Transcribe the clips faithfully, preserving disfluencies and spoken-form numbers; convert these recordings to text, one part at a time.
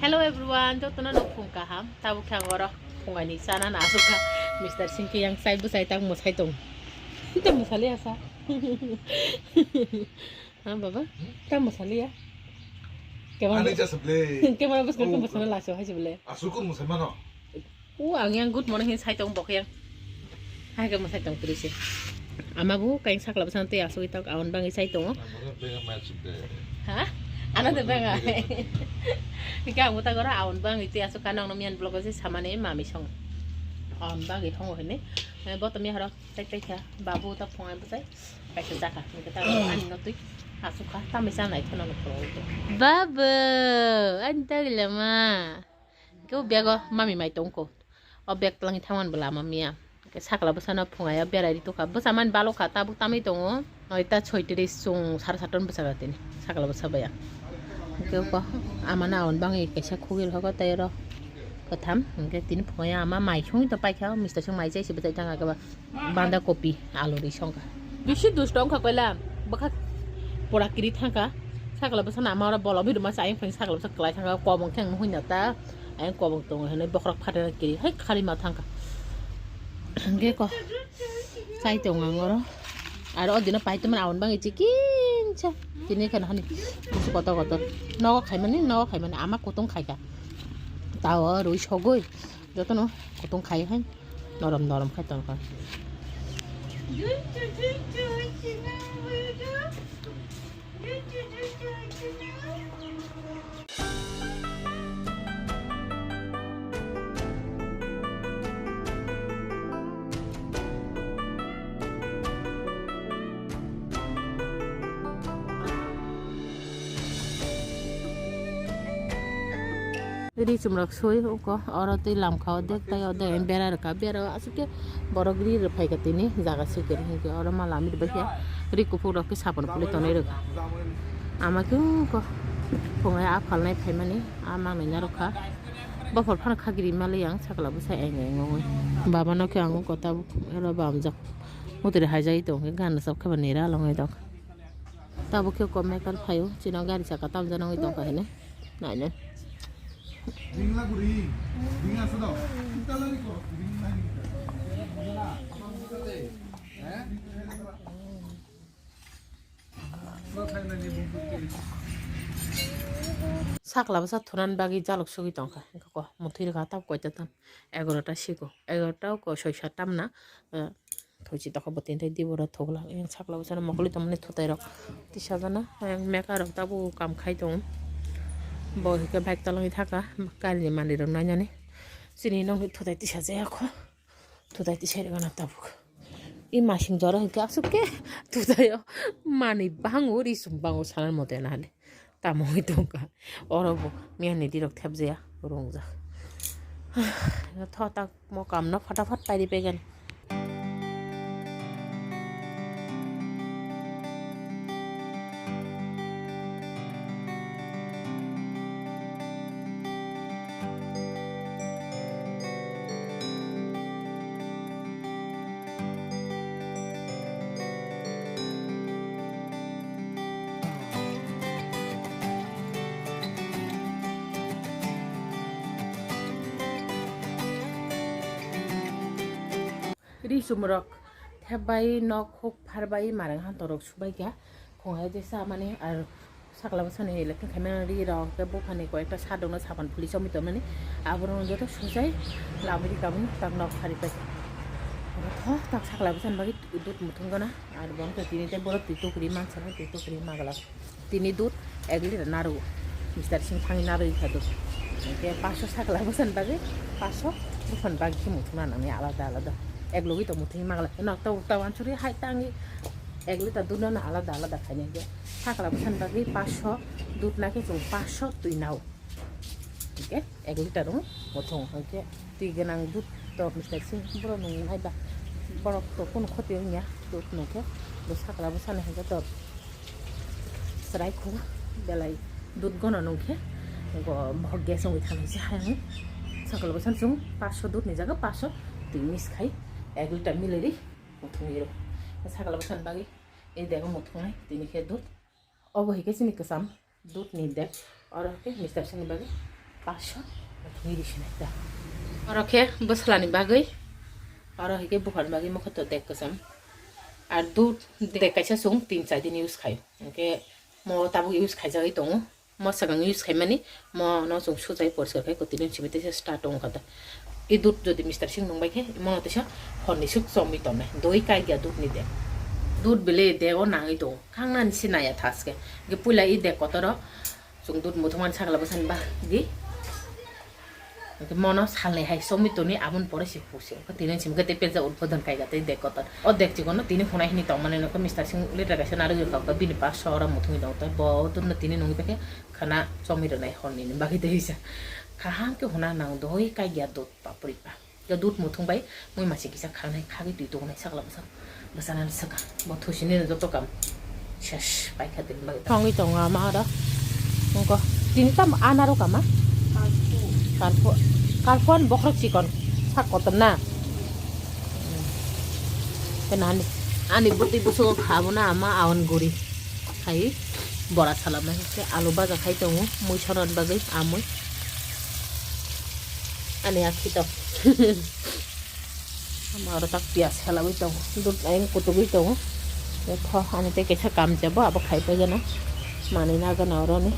Hello everyone, jotono no phung kaham. Tabuk khe ang oro phungaini chana na asukha. Mister Singh khe yang chai bwsai tang mwsai tong. Tei mwsali asa. Ha baba, ta mwsali ya. Ani jasa ble. Camera bwskango Oh, mwsana laso hai se ble. Asukun mwsai mano. O ang yang good morning hin sai tong bok yang. Hai ka mwsai tong puri se. Ama bu kain sakla bwsang tei asugwi tok awan bangwi sai tongo. Ang bwsang benga match de. Ha? Ano de benga. Hingke ang uta gora awan bangwi tei asuk ka nang no miyan vlog se samani mami song. Awan bangwi hongo hini. Eh, bo to mi haro tai tai kha. Babu ta phungai bwsai. Paisa jaka. Hingke ta ani no twi asuk ka. Tamai sa nai kheno no phungo. Babu, ani ta gila ma. Kebo bego mami mai tongko. O beg twlangwi thangmani bo lama miya. Hwnkhe sakla bwsano phungai o berai ri tongkha. Bwsa mani balokha tabuk tamwi tongo. Noita soitris chwng sara saton bwsakha tini. Sakla bwsa baya. Hwnkhe ko amano awan bangwi kaisa khugui rwkha tei oro kwtham. Hwnkhe tini phungai ama mai songwi to paikha. Mister song mai chai se bwchai thangkha khe ba. Banda kopi, alu ri songkha. Bisi dusto wngkha koila, bwkha pura kiri thangkha. Sakla bwsa nama oro bolong biduma sa ayang phai sakla bwsa kwlai thangkha, kobong khe ang nuhoi na ta, ayang kobong tongo hinui bokhorok phatana kiri, hai khali ma thangkha. Hingke ko, chai tongo ang oro. Aro o dino pai tongmani awan bangwi chikinsa, tini kheno hani kotor kotor. Nogo khaimani, nogo khaimani, ama kutung khaikha. Tao rwi sogwi. Jotono kutung khai hai norom norom khai tongkha. Ri chumrok sui uko oro tei lamka o dek tai o dek bera rwkha, bera o aswk khe borok ri rwphai kha tini jaga sui kwrwi hinkhe oro ma lamri bai khe ri kuphuk rok khe sapor puli tonwi rwkha. Ama khe uko phungai a phalnai phaimani a manwi narwkha. Bophor phano khagri mali ang sakla bwsa eng eng ongwi. Baba no khe ang uko tabuk oro bamjak mutri haijagwi tongkhe gana sap khe ba nira longwi tongkha. Tabuk khe ko mekar phaio, chini gari saka tamjak nangwi tongkha hwnwi. Nainai. Sakla bwsa thunan bagwi jaluk sugwi tongkha. Ko muthwi rwkha tab koita tam. Egarota siko. Egarota ko soi sat tamna. Thochi tokha bo tini tei diboro thogla. Yang sakla bwsano mokoli tongmani thutai rok. Tisajana yang meka rok tabuk kam khai tongo. Bo hike bike tolongwi thaka. Karini manwi rok nainani. Chini nokni thutai tisajaya kho. Thutai tisai rwgana tabuk. I masing jora hike aswk khe thutaio manwi bango risum bango sanan mote nani. Tamo wngwi tongkha. Oro bo miyani dirok thepjaya, rwngjak. Tho tak mo kamno fatafat pairi paigan. Ri chumrok thep bai nok huk phar bai marang hantorok subai kha khongai de sa mani ar sakla bwsani election khaimani ri rok tei buphani koi ekta sadokno sapan puli chomwi tongmani aborok joto sujai lamri kabun tak nok phari pai thok tak sakla bwsani bagwi dut muthung gana ar bo wngkha tini tei borok twi tukri mansa twi tukri magla. Tini dut ek liter narwgo. Mister Singh thangwi narwgwi kha dut. Hingkhe paso sakla bwsani bagwi paso buphani bagwi khe muthungna nangni alada alada. Ek logwi tong muthungwi magla. Eno tau tau ansuri hai tangwi ek liter dut no alada alada khaina hingkhe sakla bwsani bagwi paso dut nakhe chwng paso twi nao. Hingkhe ek liter wng muthung hingkhe twi gwnang dut to Mister Singh borok nung nai ba borok to kunu khoti wngya dut nungkhe bo sakla bwsani hingkhe to chwrai kho belai dut gono nungkhe bo gas wngwi thanai se hayung sakla bwsani chwng paso dut ni jaga paso twi mix khai ek liter miliri muthungwi rw sakla bwsani bagwi ei dego muthungnai tini khe dut. Obo hai khe chini kwcham dudni dek. Oro khe Mister Singh ni bagwi Pasho thwi ri sinai ta. Oro khe bwsla ni bagwi, oro hai khe buphar ni bagwi mokhe to dek kwcham. Ar dud dek kaisa chwng tin char din use khai. Hwnkhe mo tabuk use khaijagwi tongo. Mo swkang use khaimani mo no chwng sujai poriskar khai kwtwi din simi teisa start wngkha da. I dud jodi Mister Singh nung bai khe mono teisa hor ni suk chomwi tongnai. Doi kai gya dud ni dek. Dud bele dego nangwi tongo. Khangnani se naya thaske. Hwnkhe puila i dek kotoro chwng dud muthungmani sakla bwsani bagwi. Hwnkhe mono salnwi hai chomwi toni aboni pore se husi. Hwnkhe tini simi khe tei pejak udbodon kaika tei dek kotor. O dek chikon no tini hunai hini tongmani nokho Mister Singh liter kaisa narwk rwkha bini pa sora muthungwi tongo tei bo dudno tini nungwi paikhe khana chomwi rwnai hornini bagwi tei hisa. Kaham khe huna nang doi kaiya dud papri pa. Khe dud muthung bai mui masi kisa khanai khagwi twi tongnai sakla bwsa. Bwsana swkang bo thusini no joto kam ses paikha din bagwi. Thongwi tongo ama oro. Nungko tini tam anaro kama. Kalpho. Kalpho an bokhorok chikon sak kotor na. Kena ani ani bwtwi bwswk kha bo na ama awan guri khai bora salamnai khe alu baja khai tongo mui soron bagwi amui ani akhi to. Ama oro tak piyaj khalaiwi tongo, dud ayang kutugwi tongo. Tho ani tei kaisa kamjabo abo khai paigana. Manwi nagana oroni.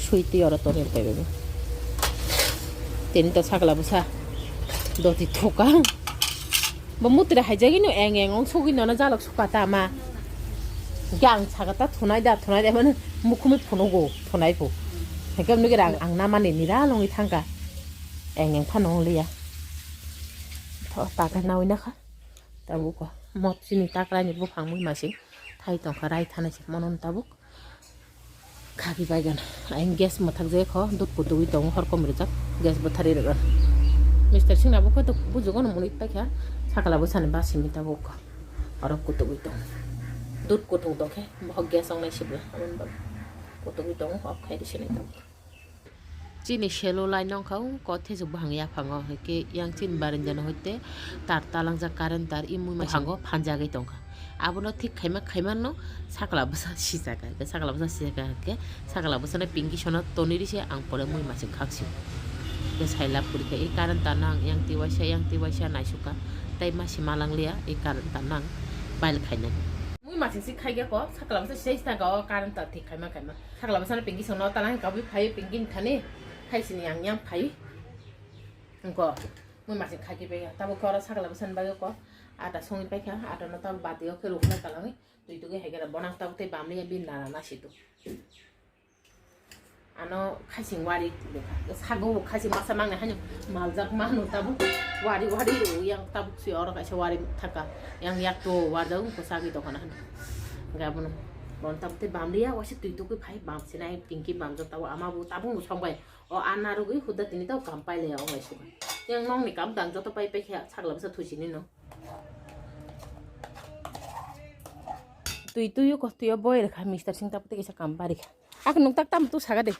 Suitwi oro tonwi paibago. Tini to sakla bwsa doti thoka. Bo mutre haijagwi no eng eng ong sogwi nono jalok suka ta ma. Hwnkhe ang saka ta thunai da thunai da mane mukhumwi phunugo thunai phu. Hwnkhe nugwi rang ang namani nira longwi thangka. Eng eng phano wng liya. Tho, takha nawi nakha. Tabuk o mot chini takrani buphang mui masing thai tongkha rai thana se mono tabuk. Khaki baigan. Ayang gas mathak je kho, dud kutugwi tongo horkom rijak. Gas bwthari rwgan. Mister Singh nabo kho to bujugo no muni paikha. Sakla bwsani basimi tabuk kho. Oro kutugwi tongo. Dud kutung tongkhe bohok gas ongnai sibla. Amon bak kutugwi tongo, off khai di sinai tabuk. Chini selo lai nongkha wngkha o thesuk buphang yaphango, hwnkhe yang chini barenda no hoite tar talangjak current tar imui mashango phanjagwi tongkha. Abono thik khaima khaima no sakla bwsa sijak, hwnkhe sakla bwsa sijak hwnkhe sakla bwsano pinki sono tonwi risi ang pore mui masing khaksio. Hwnkhe sailab kwrwikha i current tar no ang yang twi waisa yang twi waisa naisukha tei masi malangliya i current tar no ang bail khainani. Mui masing si khaikhe ko sakla bwsa sijak sijak o current tar thik khaima khaima. Sakla bwsano pinki songno tala hwnkha bwi phai pinki ni thani khai sini yang yang phai. Wngko mui masing khai khe paiya. Tabuk khe oro sakla bwsani bagwi ko ata songwi paikha. Ata no tabuk bati o khe rukna talangwi twi tugwi hai khe bonang tabuk tei bamliya bini nana nasitu. Ano khasing wari sago khasing masa mangnai haino maljak mano tabuk wari wari rw yang tabuk si oro kaisa wari thaka yang yak to warjak wngko sagwi tongkha na hano. Hwnkhe abono bon tabuk tei bamliya waisa twi tugwi phai bam sinai pinki bamjak tabuk ama bo tabuk no songbai. O anna rwgwi huda tini tao kam pailaya wnglai suka. Yang nokni kam dang joto pai pai khe sakla bwsa thusini no. Twi twi o ko twi o boi rwkha Mister Singh tabuk tei kaisa kam bari kha. Ak nuk tak tam tu saga de.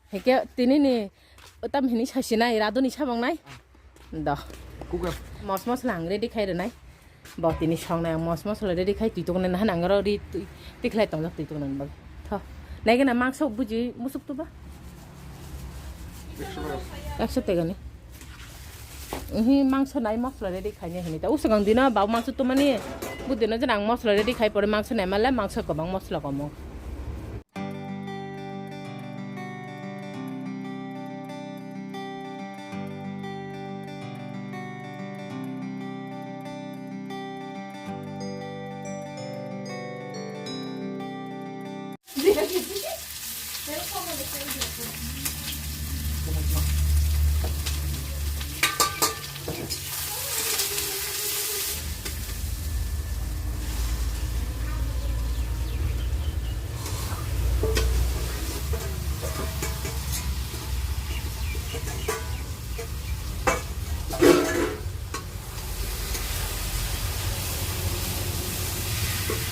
Heke tini ni tam hini sasinai radoni sabang nai. Do. Kuka. Mos mosla ang ready khai rwnai. Bo tini songnai ang mos mosla ready khai twi tongna nahan ang oro ri twi tikhlai tongjak twi tongna ni bagwi. Tho. Naigena mangso buji musuk tuba. Ekso taka. Ekso taka ni. Ihi mangso nai mosla ready khaini hini ta. Usukang dino bau mangso tumani. Bu dino jen ang mosla ready khai pore mangso nai male mangso kwbang mosla komo.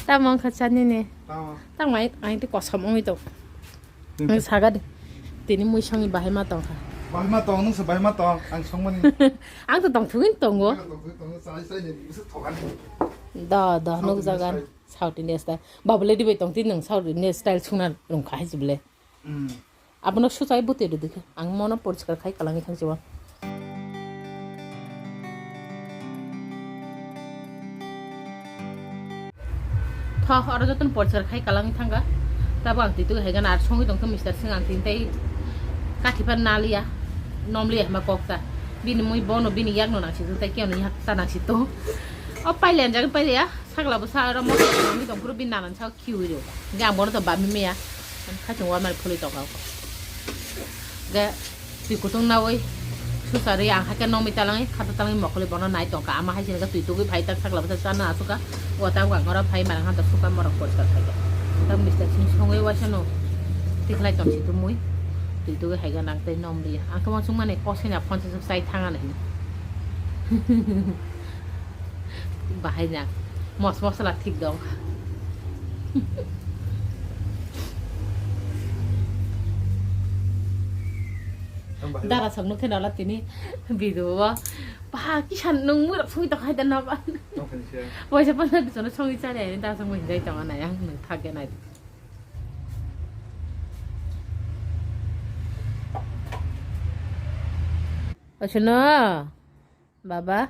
Tamo wngkha chanini. Tamo. Tamo ai, ai tei kosom wngwi tong. Ang saga de. Tini mui songni bahai ma tong kha. Bahai ma tong, nung se bahai ma tong, ang songmani. Ang to tong thugin tongo. Ang to tong thugin tongo, chai chai ni, bisa thogan. Da, da, South nuk Indian jagan. Style. South Indian style. Babule di bai tong tin nung South Indian style sungna rung kha hai jibule. Hmm. Abono suchai bwtwi rwdi khe ang mono poriskar khai kwlangwi thang sibo. Tho, oro jotono poriskar khai kwlangwi thangkha. Tabuk ang twi twi hai gana ar songwi tongkha Mister Singh, ang tini tei kathi phan naliya, nomliya hwnba kok ta. Bini mui bono bini yakno nangsi tong tei keno yak ta nangsi tong. O pailiya jagwi pailiya, sakla bwsa oro moso nangwi tongphuru bini nanan sa khiui rw. Hingke ang bono to bami meya. Khaising warmani phulwi tongkha. Hingke twi kutung nawi susa rwi ang haikhe nokni talangwi khata talangwi mokolwi bono nai tongkha. Ama hai sinigwk twi tugwi phai tak sakla bwsa chana asukha. O tabuk ang oro phai manang hanta sukha morok poriskar khaikha. Tak Mister Singh songwi waisano tikhlai tongsi tumui. Twi tugwi haikhe nang tei nomliya. Ang khe uansukmani kosina phone se chai thangani hini. Bahai jak. Mos mosla thik dong. Dara sok nukhe nala tini video o. Bah, kisa nung mui rok songwi tong hai da naba. Waisa pana bisono songwi chari hai da sok mui hinjai tong anai ang nung thak ya nai. Asuna. Baba,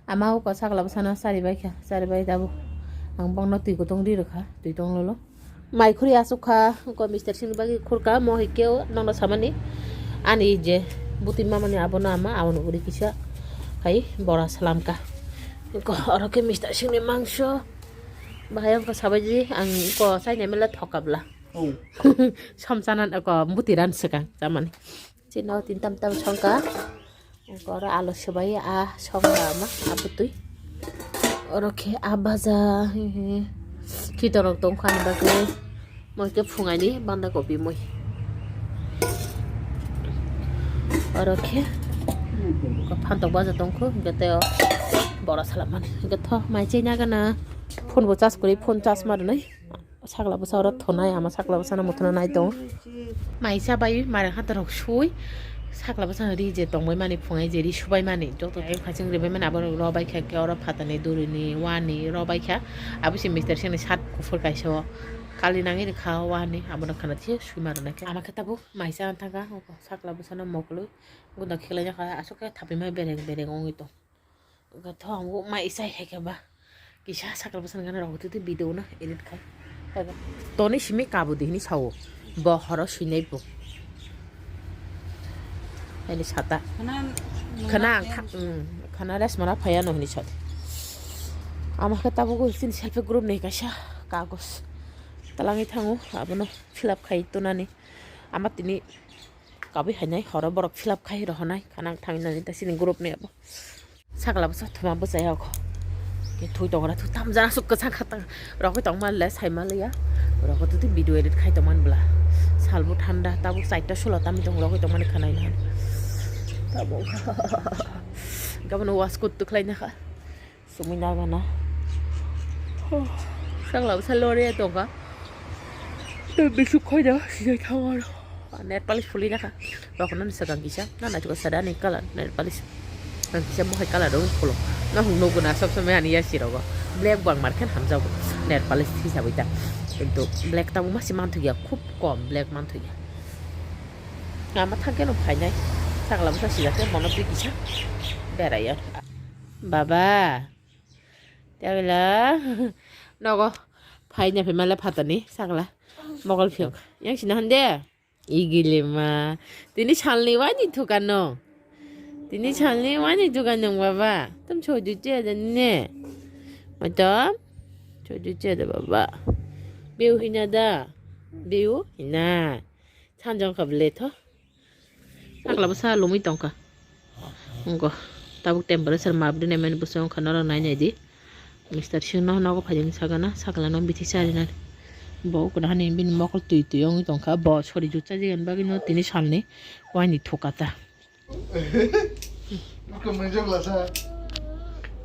ama uko sakla bwsano chari bai kha, chari bai tabuk. Ang bokno twi kutung ri rwkha, twi tong lolo. Mai khuri asuk kha, uko Mister Singh ni bagwi khurka, mo hai khe o nokno samani. Ani je bwtwi mamani abono ama, abono uri kisa khai bora salam kha. Uko oro khe Mister Singh ni mangso. Bahai wngkha sabaidi, ang uko chaina mela thokabla. Oh. Som chana uko bwtwi ran swkang chamani. Chini o tin tam tam songkha. Oro alu swbai a songkha ama abutwi. Oro khe a baja, he, he. Khitorok tongkha ani bagwi. Moi khe phungaini banda kopi moi. Oro khe phantok baja tongkho, hingke tei o bora salamani. Hingke tho mai chai nagana. Phone bo charge kwrwi, phone charge ma rwnai. Sakla bwsa oro thonai, ama sakla bwsano muthuna nai tongo. Mai chabai, mara hatorok sui, sakla bwsano ri je tongbai mani, phungai je ri subai mani, joto tai khaching ribai mani, abo rok robai kha khe oro phatani, durini, wani robai kha. Abo se Mister Singh ni shirt kuphur kaisa o kali nangwi rwkha o wani, abono khana thik sui ma rwna khe. Ama khe tabuk mai cha thangkha, sakla bwsano mokloi, gunda khe laijak kha, aswk khe thapima bereng bereng wngwi tong. Gatho ang bo mai isai hai khe ba. Kisa sakla bwsani gana rok twi twi video no edit khai. Toni simi kabu di hini sao. Bo horo sinai bo. Ani sata. Khana ang tha-, mm, khana res mana phaya no hini sat. Ama khe tabuk sin self group ni kaisa kagos. Talangi thango abono fill up khai tonani. Ama tini kabui hainai horo borok fill up khai rohonai khana ang thangwi nani ta sini group ni abo. Sakla bwsa thoma bwsai o kho. Ke thui tongra thu tamjana suk kwchang khatang. Rokoi tongma le saima liya. Rokoi tuti video edit khai tongman bla. Salbo thanda tabuk chaita sulo tami tong rokoi tongmani khanai na. Tabuk. Gabano waskut tu khlai na kha. Sumui na gana. Sakla bwsa lore tongkha. Tei bisuk khoi da sijai thango aro. Nail polish phulwi nakha. Rokno ni swkang kisa, na naithok sada ni colour nail polish. Ang kisa mohai colour rok phuluk. Na hung nugo na sob somoi ani yasi rogo. Black bo ang mar khe hamjago. Nail polish hisabwi ta. Kintu black tabuk masi manthokya, khub kom black manthokya. Ama thangke no phainai. Sakla bwsa sijak khe bono twi kisa beraiya. Baba. Tabela. Nogo. Phaina phaimale phatani sakla. Mokol phiyok. Yang sina hande. Igilima. Tini salni wani thukan no. Tini salni wani thukan no baba. Tam choju che da ne. Matam. Choju che da baba. Biu hina da. Biu hina. Sanjong kha bele tho. Sakla bwsa lumui tongkha. Wngkha. Tabuk temperature map de naimani bwswk wngkha norok nai nai di. Mister Singh no nogo phaijak sakgana, sakla no bithi charina. Bo kwrwhani bini mokol twi twi wngwi tongkha. Bo sori jut chajigan bagwi no tini salni waini thuka ta.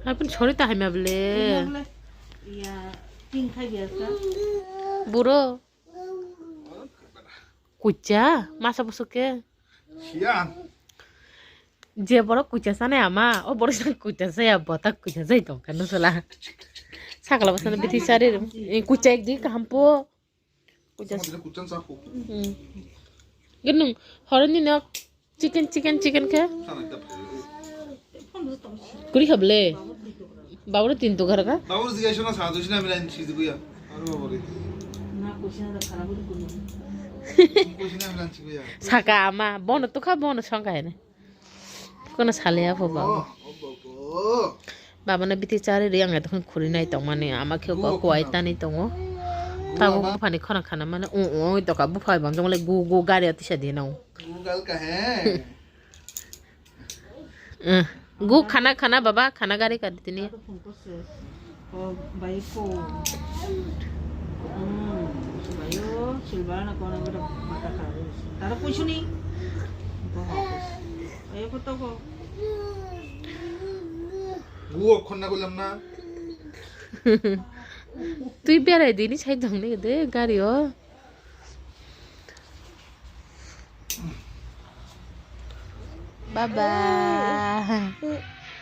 Haipun sori ta haima bole. Buro. Kucha, masa bwswk khe? Siyan. Je borok kucha sanai ama, o borok kucha saya, botak kucha sai tongkha no sala. Sakla bwsano bithi sari, eh, kucha ekdi kaham po. Kucha. Sama dile kucha sa po. Hmm. Ganung, horoni nok chicken, chicken, chicken khe? Kuri kha ble? Babur tin to gara ka? Babur jigai sona sa, dusina milan si duguya. Aru babur. Dusina milan si guya. Saka ama, bono to kha, bono songka hene. Kono sale apho baba. Oh, oh, oh. Baba na biti chari ri ang eto khuri nai tong mani ama khe go kuai tani tongo. Tago buphani khona khana mane u u to ka bupha bam jong le gu gu gari ati sa dino. Gu gal ka he. Eh, gu khana khana baba khana gari ka ditini. O, bai ko. Hmm, bai o, silbana kona bada mata kharap. Tara kuisuni. Bai ko to ko. Guo khonna gulam na. Twi berai dini sai dong ni de gari o. Baba.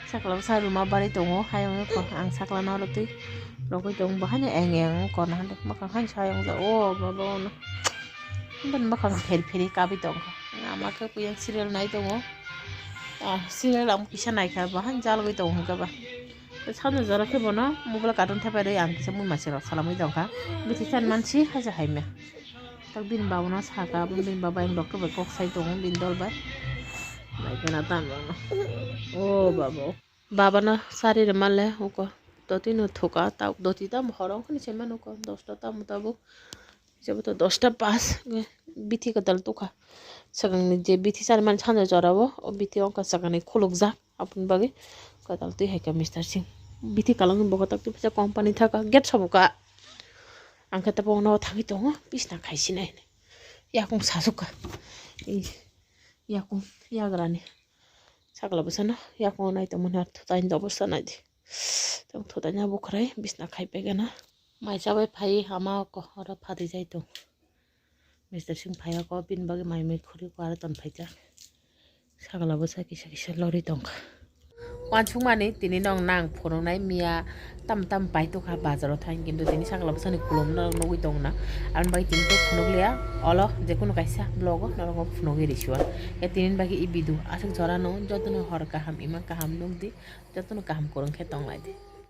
Sakla bwsa ruma bari tongo, hayung ko ang sakla no rwtwi rogwi tongo, bo haino eng eng kona hande, mwkhang haino sayung ja, o baba ono. Bini mwkhang pheri pheri kabwi tongo. Ama khe kuyang serial nai tongo. Ah, serial ang kisa naikha, bo haino jalgwi tongo hwnkhe ba. Sano jora khe bono mobile cartoon thepai rwi ang kisa mui masi rok salamwi tongkha. Bithi chan mansi haja haimya. Tak bini baba no saka, bini baba ang doctor bai kok sai tongo, bini dol bai. Naikhe na tamo no. O baba. Baba no sari rwma le uko doti no thuka, tak doti tamo horo wngkha ni sema nuko dosta tamo tabuk. Jebo to dosta pas, bithi kwtal tukha. Swkang ni je bithi sari mani sanja jora o, o bithi wngkha swkang ni khulukjak. Aboni bagwi kwtal twi hai kha Mister Singh. Bithi kwlwng ni bo kwtal twi pisa company thaka gate sobo ka. Ang khe tabuk no thangwi tongo, bisna khai sinai. Yakung sasuk ka. Yakung yagrani. Sakla bwsano yakung nai tongmani ar thutai ni obostha nai di. Tong thutai ni abo khwrai bisna khai paigana. Mai chabai phai ama ko oro phatwi jai tong. Mister Singh phai ako bini bagwi mai mui khuri ko aro ton phaijak. Sakla bwsa kisa kisa lori tongkha. Wansukmani tini nong nang phunuknai miya tam tam pai tongkha bazaro thang kintu tini sakla bwsani kulum no nugwi tongna. Aboni bagwi tini to phunukliya olo jekunu kaisa vlog o norok phunugwi risiwa. Ya tini bagwi i video aswk jora no jotono hor kaham ima kaham nukdi jotono kaham kwrwng khe tonglaidi.